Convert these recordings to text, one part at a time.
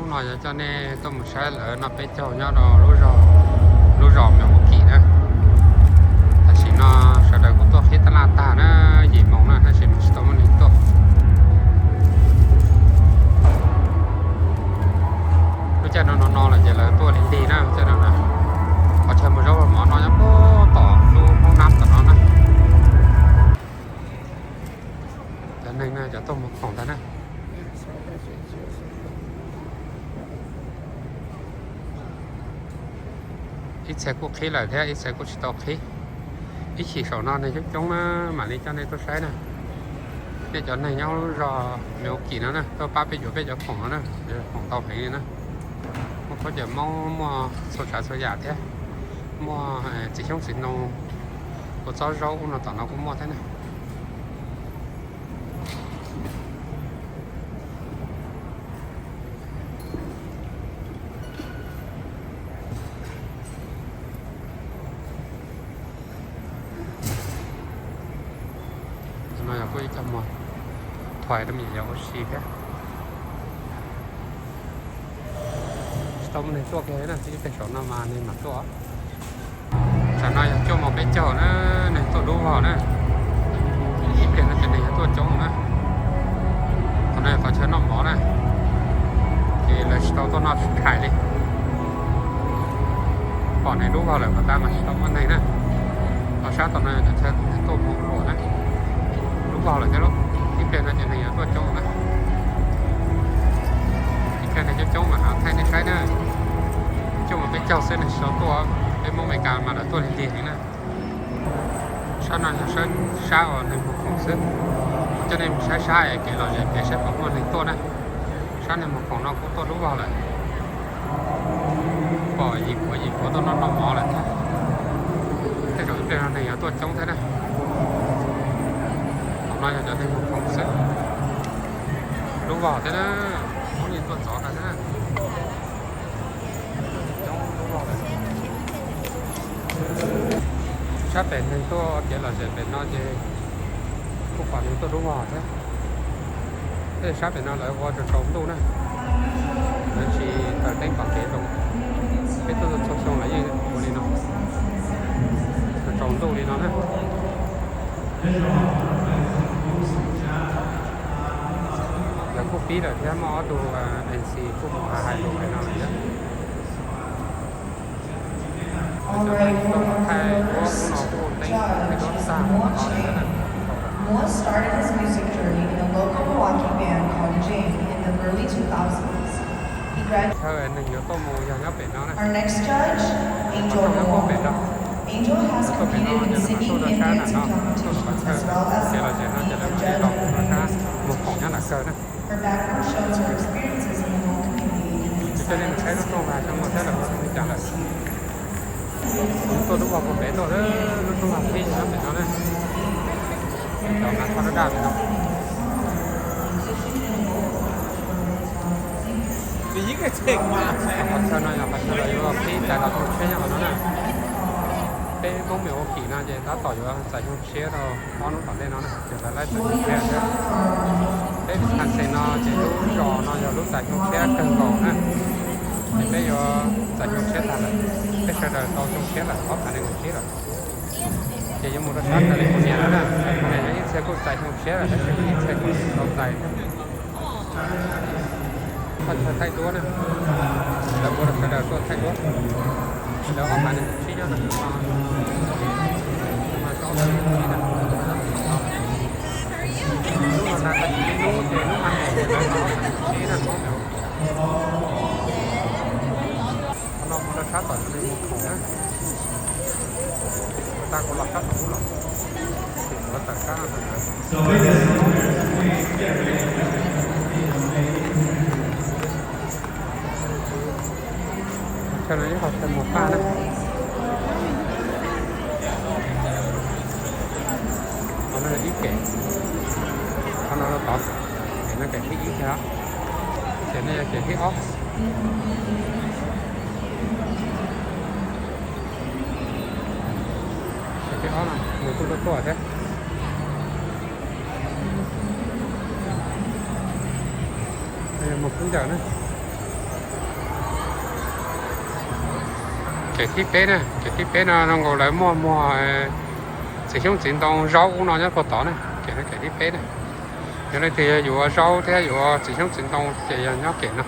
No yog coj nej tuaj mus saib lawv noj peb caug nyob rau lub zos, lub zos Milwaukee na. Tam sim no sawv daws kuj tuaj qhib tab laj tag na, yim moos na tab sis mas tsis tau muaj neeg tuaj. Lub caij no no no lawm ces lawv tuaj lig lig na, lub caij no na. Qhov chaw mus zaub mov no nyob puag tom lub hoob nab tom no na. Cov neeg no cov tuaj mus khoom ntag na. Ib txhia kuj qhib lawm thiab ib txhia kuj tsis tau qhib. Ib chim saum no neeg coob coob na, mam li coj nej tuaj saib na. Nej cov neeg nyob lub zos Milwaukee no na, tuaj pab peb yuav peb cov khoom no na, khoom ntau heev li na. Muaj khaub ncaws Hmoob, muaj txhua tsav txhua yam thiab. Muaj txiv xyoob txiv ntoo, kua txob zaub ub no tom no kuj muaj thiab na. No yog kuj ib co muag thuais rau me nyuam yaus ua si thiab. Tsis tau muaj neeg tuaj kiag na, ib pliag saum no mas neeg mam tuaj. Tsam no yog cuaj moos peb caug na, neeg tuaj dub vog na. Ib pliag no ces neeg yuav tuaj coob na. Qhov no yog qhov chaw noj mov na, ces lawv tsis tau tuaj noj tshais li. Pom neeg dub vog lawm kom tas mas tsis tau muaj neeg na. Los sab tom no yog cov chaw tuaj mus ua na. Dub vog lawm thiab lauj, ib pliag no ces neeg yuav tuaj coob na. Ib pliag neeg coob coob mam thaij nej saib na. Cuaj moos peb caug xwb neeg tsis tau tuaj, peb Hmoob Amelikas mas lawv tuaj lig lig heev na. Sab no yog sab uas neeg mus khoom xwb. Kuv coj nej mus saib sab kev lom zem pem saib puas muaj neeg tuaj na. Sab neeg mus khoom no kuj tuaj dub vog lawm. Pom yim puav yim puav tuaj noj noj mov lawm thiab. Tej zaum ib pliag no neeg yuav tuaj coob thiab na. Thaum no yog cov neeg mus khoom xwb. Dub vog thiab na, Hmoob yeej tuaj ntxov kawg thiab na. Sab pem neeg tuaj kev lom zem pem no ces kuj pom neeg tuaj dub vog thiab. Tej sab pem no lawv ua tsaus tsaus ntuj na, lawv tsis taws teeb pom kev rau. Peb tuaj txhua xyoo lawv yeej ua li no, tsaus tsaus ntuj li no na. Lawv kuj pib lawm thiab, muaj ob tug MC kuj mus hais lus hais no lawm thiab. Moa started his music journey in a local Milwaukee band called Jing in the early two thousands. He graduated. Thawj neeg yuav tuaj mus yog nyob pem no na. Our next judge, Angel Moa. Angel has competed in singing and dancing competitions as well as judging in the Her background shows her experiences in the Hmong community and the society. Tuaj lub vog puag pem tuaj, lub rooj vag qhib nyob pem no na. Cov mas tho daj daj pem no. Qhov chaw no yog qhov chaw lawv yuav qhib txais tau xyoo tshiab nyob qhov no na. Peb Hmoob Milwaukee no ces tab tom yuav txais xyoo tshiab rau ob hnub tom ntej no na, ces lawv laib txais xyoo tshiab thiab. Peb Wisconsin no ces lub zos no yog lub txais xyoo tshiab kawg nkaus na. Ces peb yuav txais xyoo tshiab tag lawm, peb sawv daws tau xyoo tshiab lawm ob phav nees nkaum tsib lawm. Ces yuav mus rau sab California no na, ces ib txhia kuj txais xyoo tshiab lawm tab sis ib txhia kuj tsis tau txais thiab. Qhov chaw thaij duab na, lawv ua rau sawv daws tuaj thaij duab. Lawv ob phav nees nkaum tsib nyob ntawm no, mas tau ob phav nees nkaum tsib na. Lub no na, lub ces lub mas lawv tau ob phav nees nkaum tsib na, Hmoob Milwaukee. Qhov no mus rau sab tom no li mus khoom na. Ua tas kuv los sab tom ub los, ces kuv tawm sab no ntawd. Qhov chaw no yog qhov chaw mus paj na. Qhov no yog ib pem, qhov no rau tod, pem no pem thib ib thiab, ces no yog pem thib ob. Pem thib ob no nws kuj tuaj tuaj thiab. Mus khaub ncaws na. Kem thib peb na, kem thib peb no zoo nkaus lawv muaj muag txiv xyoob txiv ntoo zaub ub no nyob puag tod na. Kem no kem thib peb na. Yog leej twg yuav zaub thiab yuav txiv xyoob txiv ntoo ces yog nyob kem no.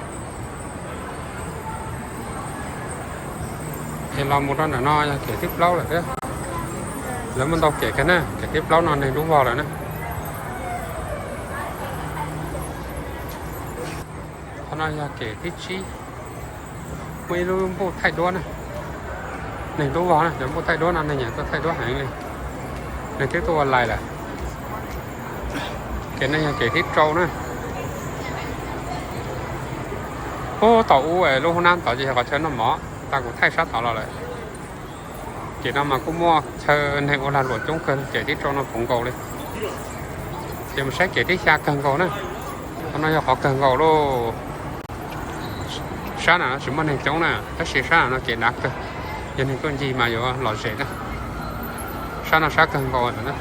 Es los mus rau ntawm no yog kem thib plaub lawm thiab. Lawv muaj ntau kem kawg na, kem thib plaub no neeg dub vog lawm na. Qhov no yog kem thib tsib. Muaj ib lub npuj thaij duab na. Neeg dub vog na, cov npuj thaij duab no neeg nyiam tuaj thaij duab heev li. Neeg twb tuaj ua lais lawm. Kem no yog kem thib rau na. Ub, tom ub lub hoob nab tod ces yog qhov chaw noj mov, tas kuv thaij sab tod los lawm. Kem no mas kuj muaj chaw neeg ua lag luam coob kawg, kem thib rau no poob nkaus li. Ces mus saib kem thib xya kawg nkaus na. Qhov no yog qhov kawg nkaus lauj. Sab no tsis muaj neeg coob na, tab sis sab no kem dav kawg. Yog neeg tuaj ncig mas yuav lom zem na. Sab no sab kawg nkaus na.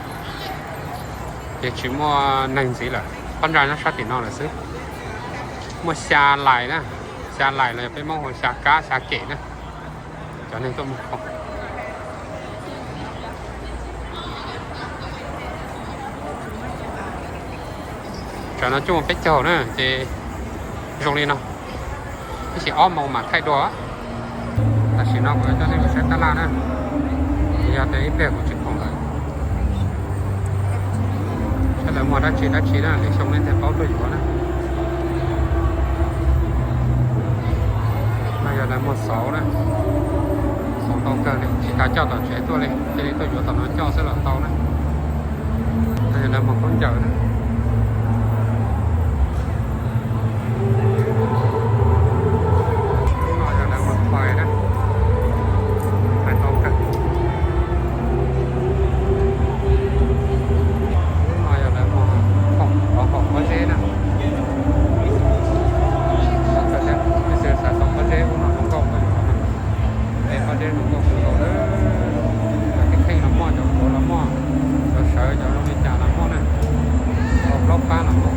Ces tsis muaj neeg ntxiv lawm, pob ntsa nyob sab tim no lawm xwb. Muaj xya lais na, xya lais los yog peb Hmoob hu xya kab xya kem na. Cov neeg tuaj mus. Tsam no cuaj moos peb caug na ces zoo li no, ib sim ob moos mam thaij dua. Tam sim no kuv yuav coj nej mus saib tab laj na, yog tias ib pliag kuv tsis khoom lawm. Saib lawv muag dab tsi dab tsi na, lwm xyoo nej thiaj paub tuaj yuav na. No yog lawv muag xauv na, xauv ntau kawg li, tsis tas coj tom tsev tuaj li, cia li tuaj yuav tom no coj xwb los tau na. No yog lawv muag khaub ncaws na. Lub no yog lawv muag fais na, fais ntau kawg. Lub no yog lawv muag khoom, khoom pob zeb na. Leej twg xav tau pob zeb ub no zoo nkauj, pob zeb zoo nkauj kawg nkaus, cov kheej kheej los muaj, cov kuav los muaj, cov sawv cov zoo li cas los muaj na, cov plaub pab los muaj.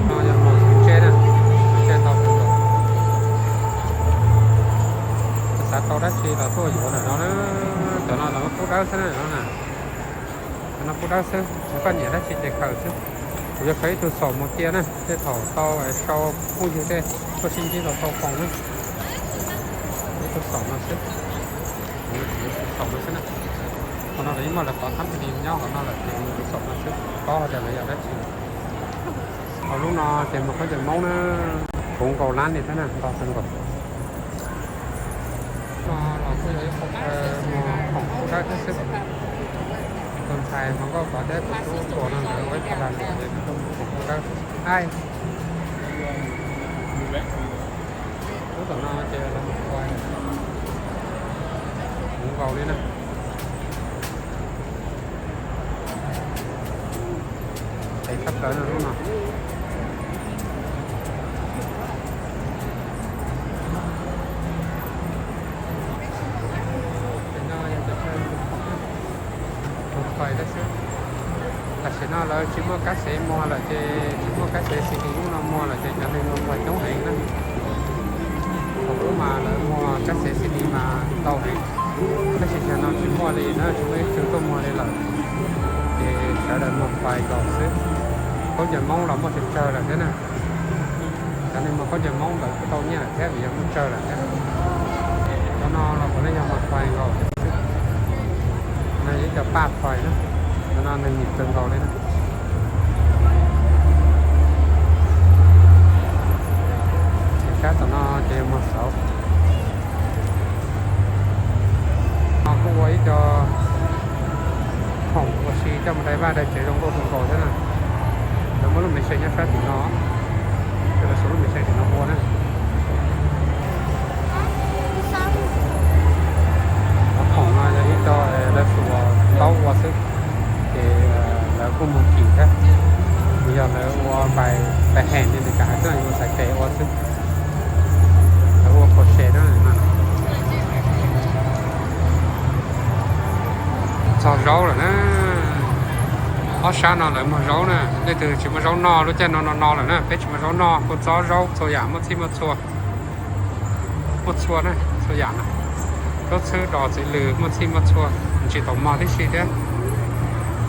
No yog muag tseb na, tseb ntau kawg nkaus. Xav tau dab tsi los tuaj yuav ntawm no na. Cov no los kub dawb xwb na, cov no na. Cov no kub dawb xwb, koj nyiam dab tsi ces khaws xwb. Kuv yuav khaws ib tug xaum mus cia na, tej thaum tau sau phooj ywg tej tuaj sib ntsib los tau foom na. Ib tug xaum no xwb, ib tug xaum no xwb na. Qhov no lawv yeej muaj lawv qhov thab li nyob qhov no lawm ces mus tus xaum no xwb, paub hais tias lawv yog dab tsi. Qhov lub no ces muag khaub ncaws Hmoob na, puv nkaus lab li thiab na, ntau kawg nkaus. No los kuj yog ib qho chaw muag khoom kub dawb thiab xwb. Tus ntxhais hluas nkauj tod thiab tus tub tuaj no lawv ua ib qho lag luam es tuaj muag khoom kub dawb. Ai, lub tom no ces lawv muag fais, puv nkaus li na. Tes tshaj plaws no lub no. Tes no yog cov chaw muag fais dawb xwb. Tam sim no lawv tsis muaj kab xev muag lawm ces, tsis muaj kab xev xi li lub no muag lawm ces cov neeg muag fais coob heev na. Thaum ub mas lawv muag kab xev xi li mas ntau heev, tab sis tam sim no tsis muaj li na, tsis muaj ib tug tuaj muag li lawm. Ces sawv daws muag fais nkaus xwb. Khaub ncaws Hmoob los muaj tsawg tsawg lawm thiab na. Cov neeg muag khaub ncaws Hmoob ntawd kuj tau nyiaj lawm thiab vim yog muaj tsawg lawm thiab. Cov no los puav leej yog muag fais nkaus xwb. No yog ib co paj fais na, cov no neeg nyiam kawg nkaus li na. Sab tom no ces yog muag xauv. No kuj ua ib co khoom ua si coj mus dai vaj dai tsev zoo nkauj kawg nkaus thiab na. Lawv muab lub me se nyob sab tim no, ces lawv xuas lub me se tim no ua na. Cov khoom no yog ib co lawv xuas ntaub ua xwb, ces lawv kuj muag kim thiab. Yog lawv ua npais, npais heem li Meskas hais xwb, ua txhais tes ua xwb. Lawv ua khuam se na. Txog zaub lawm na. Ob sab no lawv muag zaub na. Leej twg tsis muaj zaub noj lub caij no no no lawm na, peb tsis muaj zaub noj, kuj txob zaub txhua yam muaj txhij muaj txhua. Muaj txhua na, txhua yam na. Zaub txhwb dos txiv lws muaj txhij muaj txhua, tsis tau mog tib si thiab.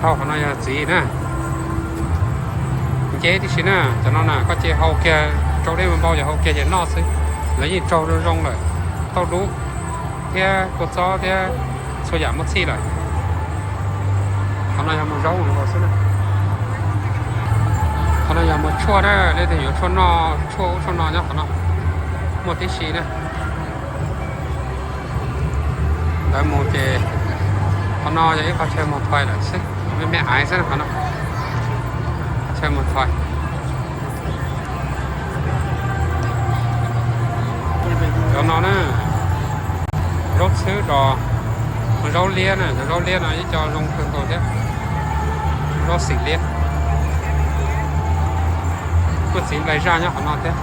Thaum qhov no yog txiv na, nceb tib si na. Cov no na koj cia hau kiag, rau dej npau ces hau kiag ces noj xwb. Lawv yeej tsaug zoo zoo lawm, tauj dub thiab kua txob thiab txhua yam muaj txhij lawm. Qhov no yog muag zaub xwb na. Qhov no yog muag tshuaj na, leej twg yuav tshuaj noj tshuaj ub tshuaj no nyob qhov no muaj tib si na. Lawv mus ces qhov no yog ib qho chaw muag thais lawm xwb, me me aiv xwb qhov no, chaw muag thais. Cov no na, zaub txhwb dos, zaub liab na, cov zaub liab no ib co zoo kawg nkaus thiab. Zaub xim liab, kuj txiv nplai zaj nyob qhov no thiab.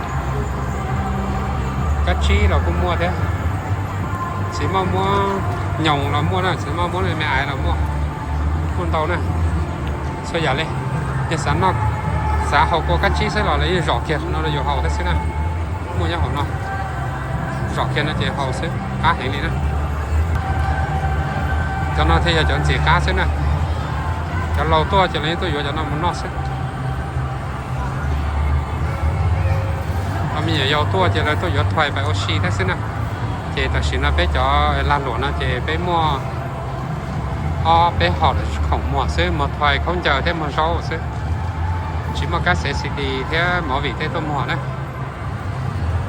Kab tsib los kuj muaj thiab. Txiv maj muab nyoos los muaj na, txiv maj muab me me aiv los muaj, kuj ntau na. Txhua yam li, yog xav noj, xav haus kua kab tsib xwb los lawv yeej zom kiag no rau yus haus thiab xwb na. Muaj nyob hauv no, zom kiag no ces haus xwb, qab heev li na. Cov no thiaj yog cov ntxim qab xwb na. Cov laus tuaj ces lawv yeej tuaj yuav cov no mus noj xwb. Ho me nyuam yaus tuaj ces lawv tuaj yuav thais pais ua si thiab xwb na. Ces tam sim no peb cov lag luam no ces peb muaj ob peb hom khoom muag xwb, muag thais, khaub ncaws thiab muag zaub xwb. Tsis muaj kab xev C D thiab movie tej tuaj muag na.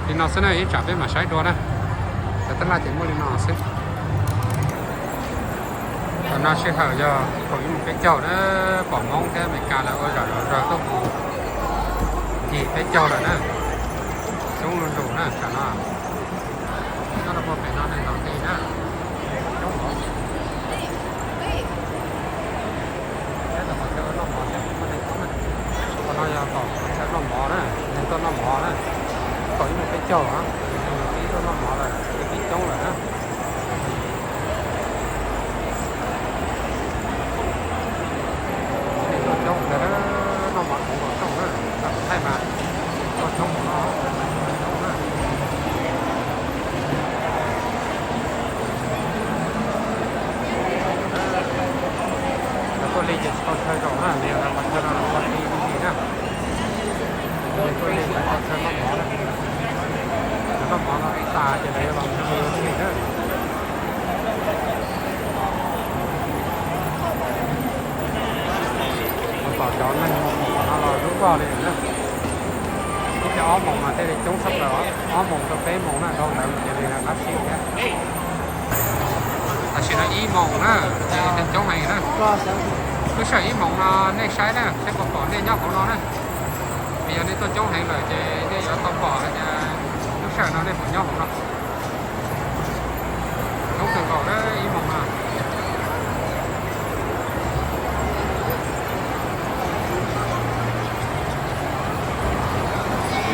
Li no xwb na, ib tsam peb mam saib dua na. Cov tab laj ces muaj li no xwb. Tam no sij hawm yog kaum ib moos peb caug na, pom Hmoob thiab Amelikas lawv ua zam zom zaws tuaj mus ncig peb caug lawm na. Coob zuj zus na tam no. Nyob rau puag pem no neeg ntaus nqi na. Coob heev. Peb los qhov chaw noj mov thiab, muaj neeg coob na. Qhov no yog tom qhov chaw noj mov na, neeg tuaj noj mov na. Kaum ib moos peb caug, neeg tuaj noj mov lawm, neeg coob lawm na. Neeg tuaj coob ntag, noj mov khoom nkaus coob na, thaij mas tuaj coob no, coob na. Lawv tuaj li ces tsis tau chaw zaum na, vim lawv qhov chaw no lawv ua ti li na. Tuaj li lawv qhov chaw noj mov na, lawv noj mov no ib tas ces lawv yuav los mus li na. Mus tom cov neeg mus no los lub voj li na. Ib pliag ob moos mas thiaj li coob tshaj plaws, ob moos rau peb moos na, dhau ntawd ces li qab siab thiab. Tam sim no ib moos na, ces neeg coob heev na. Lub sij hawm ib moos no nej saib na, saib puas pom nej nyob hauv no na. Vim yog nej tuaj coob heev lawm ces nej yuav tau pom hais tias lub sij hawm no nej puas nyob hauv no. Coob kawg nkaus na, ib moos no.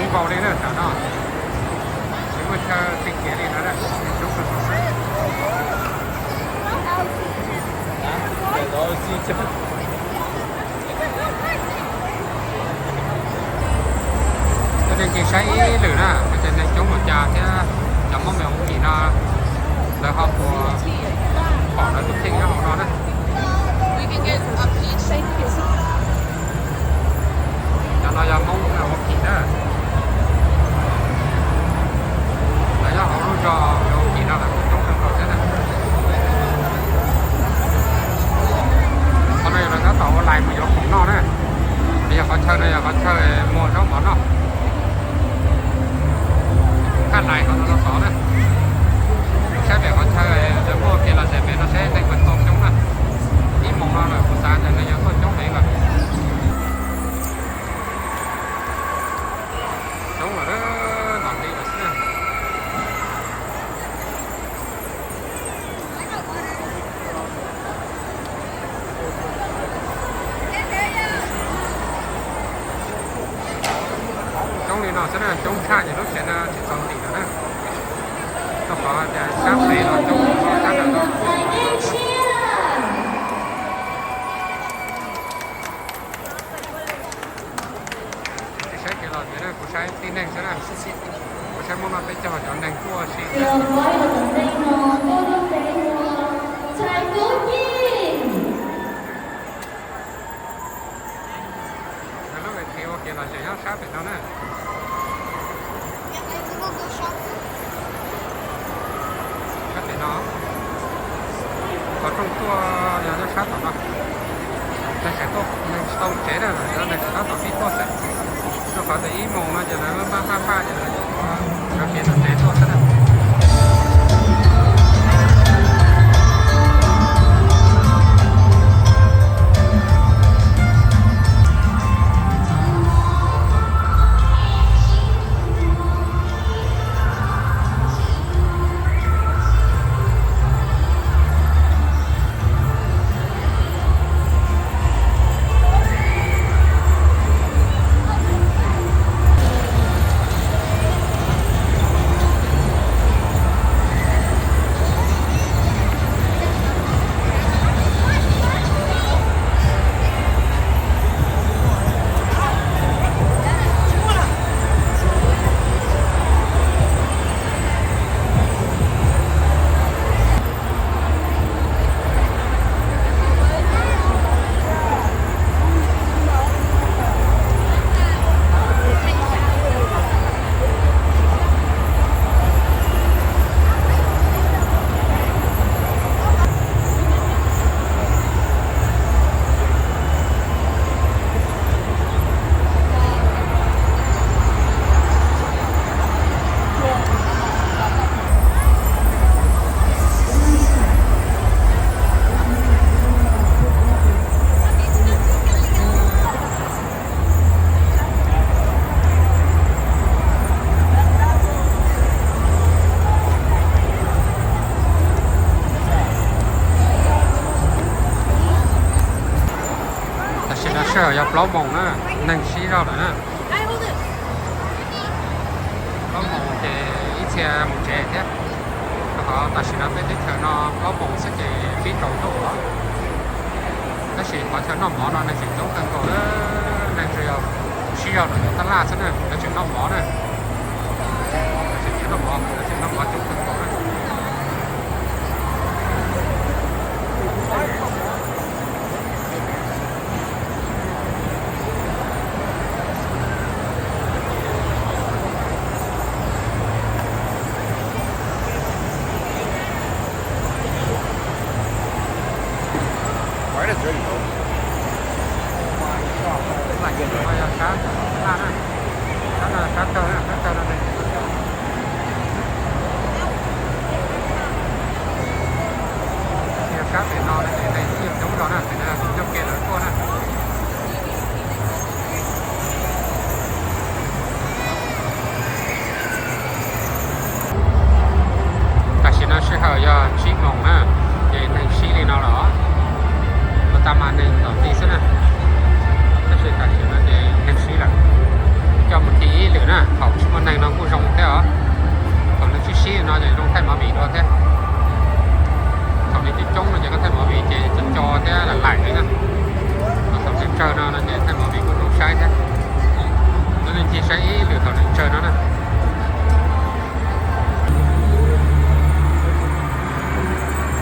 Ib npaus li na, tam no tsis muaj chaw txi kiag li no na, coob kawg nkaus xwb. Cov neeg cia saib ib lwm na, cov neeg coob npaum cas thiab cov Hmoob Mes Oos Kim no lawv ho puas pom lawv tus kheej nyob hauv no na. Cov no yog Hmoob Mes Oos Kim na. Lawv nyob hauv lub zos Mes Oos Kim no lawv kuj coob kawg nkaus thiab na. Qhov no yog lawv tab tom ua lais mus yuav khoom noj na. Vim yog qhov chaw no yog qhov chaw muag zaub mov noj. Thaj lais qhov no tod na. Saib pem qhov chaw lawv muaj kiag los ces pem no saib neeg puas tau coob na. Ib moos no lawm kuv xav tias nws yuav tuaj coob heev lawm. Coob lawm, ntaus nqi lawm xwb na. Coob li no xwb na, coob tshaj ces lub tsev no tsis txaus ntim lawm na. Rau qhov tias sab pem los coob, sab ntawm no tsis saib kev los ces kuv saib tib neeg xwb na. Saib hnub no peb caug cov neeg tuaj si. Lub ves thib ua kiag los tseem nyob sab pem no na. Sab pem no, qhov rooj tuaj yog nyob sab tom no. Neeg tseem tuaj, neeg tsis tau tsev na, lawv neeg tseem tab tom pib tuaj xwb. Rau qhov tias ib moos no ces lawv maj maj maj ces lawv sawv kev tom tsev tuaj xwb na. Tam sim no sij hawm yog plaub moos na, neeg sib zog lawm na. Plaub moos ces ib txhia mus tsev thiab. Rau qhov tam sim no peb teb chaws no plaub moos xwb ces pib tsaus ntuj lawm. Tab sis qhov chaw noj mov no neeg tseem coob kawg nkaus, neeg tsuas yog sib zog rau cov tab laj xwb na, lawv tseem noj mov na. Lawv tseem noj mov, lawv tseem noj mov coob kawg nkaus na. Sab laj na, sab no sab tawg na, sab tawg no neeg tseem coob. Yog sab pem no ces neeg kuj coob zog na, pem no kuj coob ke lawv tuaj na. Tam sim no sij hawm yog tsib moos na, ces neeg sib li no lawm os. Ua tag mas neeg tom ti xwb na. Tab sis tam sim no ces neeg sib lawm. Coj mus ti ib lwm na, thaum tsis muaj neeg no kuj zoo thiab os. Thaum nws sib sib no ces zoo thaij movie dua thiab. Thaum nws coob coob no ces koj thaij movie ces co co thiab lam laim li na. Thaum nws tsawg no no ces thaij movie kuj zoo saib thiab. Cov neeg ncig saib ib lwm thaum nws tsawg no na.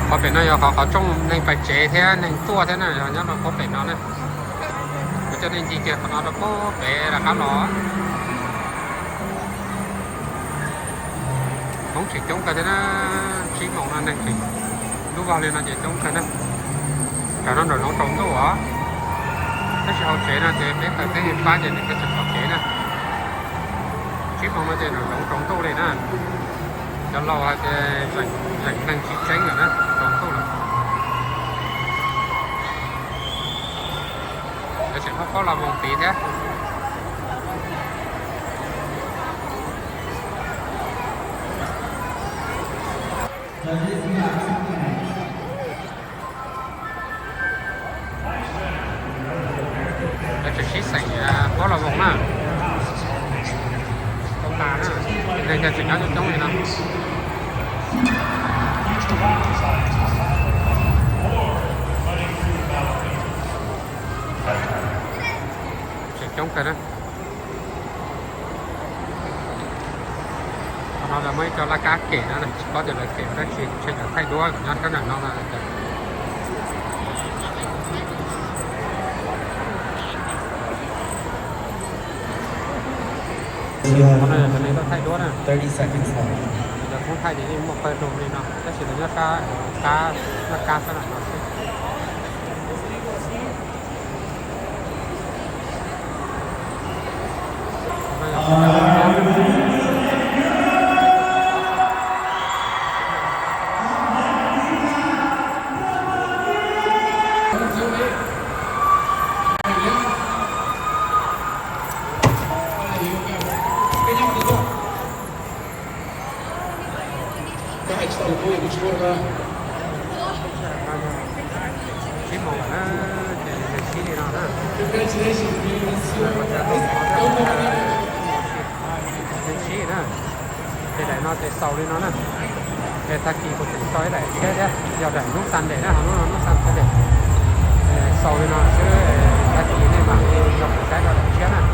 Qhov pem no yog qhov qhov rooj neeg pais tsev thiab neeg tuaj thiab na, yog nyob rau qhov pem no na. Kuv coj nej ncig kiag qhov no rau pem rov qab los. Hmoob tseem coob kawg thiab na, tsib moos no neeg tseem ntub vog li no ces coob kawg na. Tsam no nraum zoov tsaus ntuj os, tab sis hauv tsev no ces peb tawm teb pab ces nws thiaj tsis pom kev na. Tsib moos no ces nraum zoov tsaus ntuj li na. Cov laus hais tias zeem neeg tsis tseeb lawm na, tsaus ntuj lawm. Lawv tseem muab pob los voos tid thiab. Lawv tseem sib xeem pob los voos na. Tau tas na, neeg tseem nyob coob coob li no. Tseem coob kawg na. No lawv muaj ib co laj kab kem no, tsis paub tias lawv kem ua dab tsi, ntshe lawv thaij duab nyob sab nram no no. Qhov no yog cov neeg tuaj thaij duab na. Lawv poob thaij ces yeej muaj pawg lug li no, tab sis lawv nyob sab qab, laj kab sab nram no xwb. Tsib moos na, ces nws sib li no na. Nws sib na. Ces daim no ces xaus li no na. Ces tag kis kuv tseem tso ib daim tshiab thiab, yog daim hnub Sunday na, hnub no hnub Sunday. Xaus li no xwb, tag kis nej mam li nrog kuv saib rau daim tshiab na.